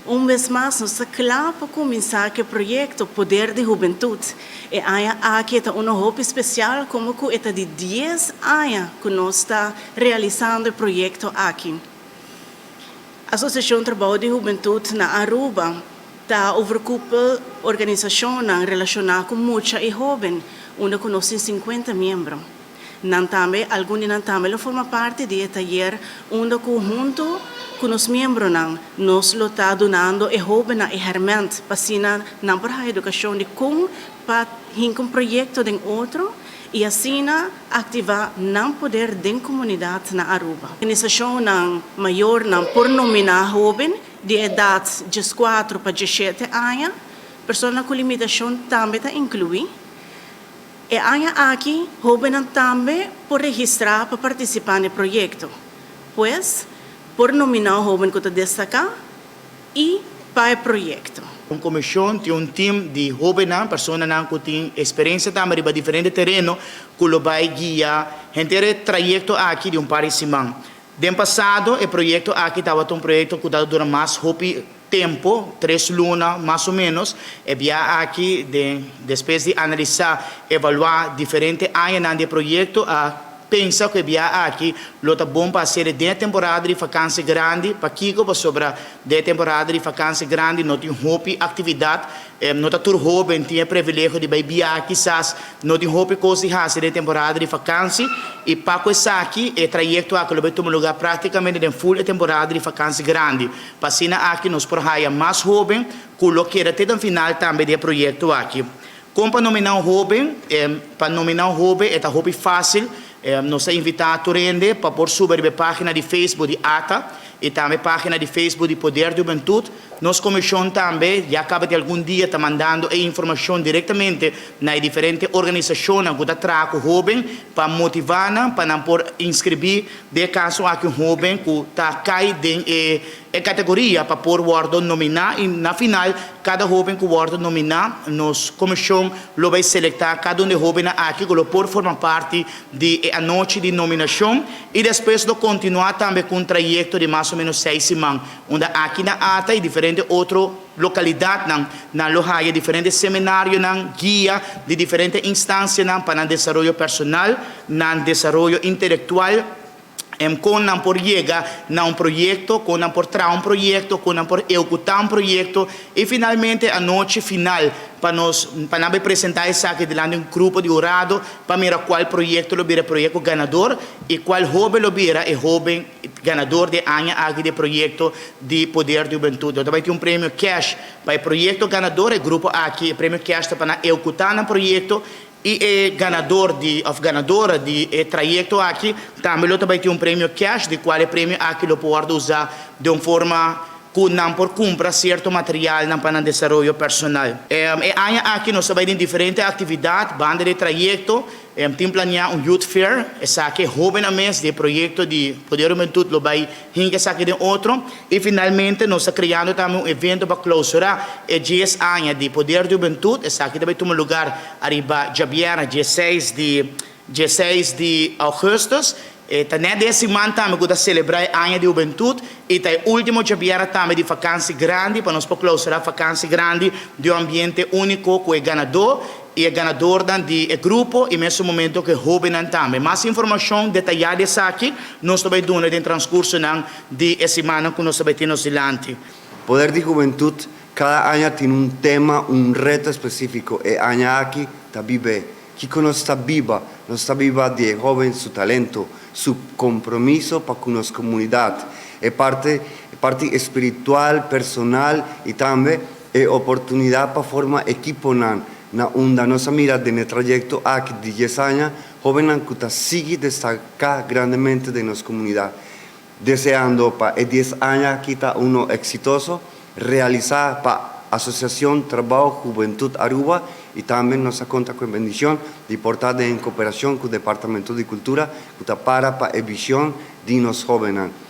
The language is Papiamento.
Un bes mas nos ta cla pa cuminsa cu e proyecto Poder di Hubentud. E aña aki ta uno hopi special como cu e ta di 10 aña cu nos ta realisando e proyecto aki. Asociacion Trabou di Hubentud na Aruba ta overkoepel organisacionnan relaciona cu mucha y hoben, unda cu nos tin 50 miembro. Nan tambe, algun di nan tambe lo forma parti di e tayer unda cu hunto cu nos miembronan nos lo ta dunando e hobennan e herment pa asina nan por haya educacion di con pa hinca un proyecto den otro y asina activa nan poder den comunidad na Aruba. Organisacionnan mayornan por nomina hoben di edad 14 pa 17 aña, persona cu limitacion tambe ta inclui. E aña aki, hobennan tambe por registra pa participa na e proyecto. Pues, por nomina hoben cu ta destaca y pa e proyecto. Un comision tin un team di hoben, personanan cu tin experiencia tambe riba diferente tereno, cu lo bay guia henter e trayecto aki di un par di siman. Den pasado, e proyecto aki tabata un proyecto cu a dura mas hopi tempo, 3 luna mas o menos, e biaha aki, despues di analisa, evalua diferente aña di proyecto, a pensa cu e biaha aki lo ta bon pa haci den temporada di vakantie grandi, pakico? Pasobra den temporada di vakantie grandi no tin hopi actividad, no ta tur hoben tin e privilegio di bay biaha, kisas no tin hopi cos di haci den temporada di vakantie, y pa cu esaki e trayecto aki lo bay tuma luga practicamente den full temporada di vakantie grandi. Pa asina aki nos por haya mas hoben cu lo keda te final tambe di e proyecto aki. Con pa nomina un hoben, pa nomina un hoben ta hopi facil, nos ta invita tur hende pa por subi e pagina di Facebook di ATA y tambe pagina di Facebook di Poder di Hubentud. Nos comision tambe ya caba di algun dia ta mandando e informacion directamente na diferente organisacion cu ta traha cu hoben pa motiva nan pa nan por inscribi den caso aki un hoben cu ta cay den e categoria pa por wordo nomina, y na final cada hoben cu wordo nomina, nos comision lo bay selecta cada un hoben aki cu por forma parti di e anochi di nominacion, y despues lo continua tambe cu un trayecto di mas o menos 6 siman, unda aki na ATA y diferente otro localidadnan nan lo haya diferente seminarionan, guia di diferente instancianan pa nan desaroyo personal, nan desaroyo intelectual, con nan por yega na un proyecto, con nan por traha un proyecto, con nan por ehecuta un proyecto, y finalmente anochi final pa nos pa nan presenta esaki dilanti un grupo di hurado pa mira cual proyecto lo bira proyecto ganador y cual hoben lo bira e hoben ganador di aña aki di proyecto di Poder di Hubentud. Anto bay tin un premio cash pa e proyecto ganador, e grupo aki, e premio cash pa ehecuta e proyecto, y e ganador di of ganadora di e trayecto aki tambe lo bay tin un premio cash, di cual e premio aki lo por usa di un forma cu nan por cumpra cierto materialnan pa desaroyo personal. E aña aki nos ta bay tin diferente actividad, banda di trayecto, tin planea un youth fair, esaki hoben mes di proyecto di Poder Hubentud lo bay hinca esaki den otro, y finalmente nos ta creando tambe un evento pa clausura e 10 aña di Poder di Hubentud, esaki tambe ta tuma luga ariba diabierna 16 di augustus. E ta net e siman tambe cu ta celebra aña di hubentud y ta e ultimo diabierna tambe di vakantie grandi pa nos por clausura vakantie grandi di un ambiente unico cu e ganador y e ganador di e grupo y mes momento cu e hoben tambe. Mas informacion detaya di esaki nos ta bay duna den transcurso di e siman cu nos ta bay tin dilanti. Poder di Hubentud cada aña tin un tema, un reto specifico. E aña aki ta biba. Kico nos ta biba? Nos ta biba di hoben su talento, su compromiso pa cu nos comunidad. E parti spiritual, personal y tambe e oportunidad pa forma ekiponan na unda nos a mira den e trayecto aki di 10 aña, hobennan cu ta sigui destaca grandemente den nos comunidad. Deseando pa e 10 aña aki ta uno exitoso, realisa pa Asociacion Trabou Hubentud Aruba y tambe nos a conta cu bendicion di por ta den cooperacion cu Departamento di Cultura, cu ta para pa e vision di nos hobennan.